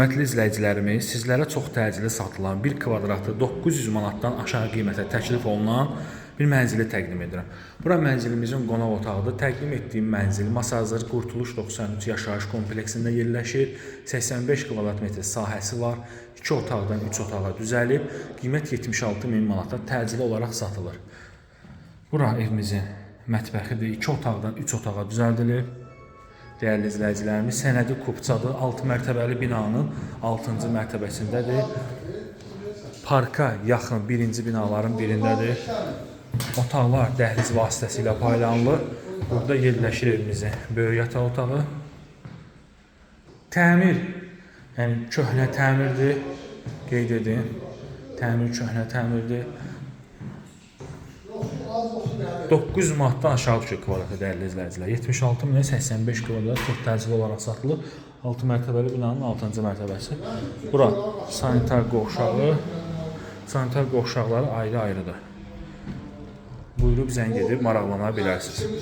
Hörmətli izləyicilərimiz, sizlərə çox təcili satılan 1 kvadratı 900 manatdan aşağı qiymətə təklif olunan bir mənzili təqdim edirəm. Bura mənzilimizin qonaq otağıdır. Təqdim etdiyim mənzil Masazır Qurtuluş 93 yaşayış kompleksində yerləşir. 85 kvadrat metr sahəsi var. 2 otaqdan 3 otağa düzəlib. Qiymət 76 min manata təcili olaraq satılır. Bura evimizin mətbəxidir. 2 otaqdan 3 otağa düzəldilib. Dəyərli izləyicilərimiz, sənədi kupçadır. 6 mərtəbəli binanın 6-cı mərtəbəsindədir. Parka yaxın birinci binaların birindədir. Otaqlar dəhliz vasitəsilə paylanılır. Burada yerləşir evimizin böyük yataq otağı. Təmir, yəni köhnə təmirdir. Qeyd edim. Təmir köhnə təmirdir. 900 manatdan aşağı düşür kvadrata, dəyərli izləyicilər. 76 minə 85 kvadrat çox təcili olaraq satılır. 6 mərtəbəli binanın 6-cı mərtəbəsi. Bura sanitar qovşağı. Sanitar qovşaqları ayrı-ayrıdır. Buyurub zəng edib maraqlana bilərsiniz.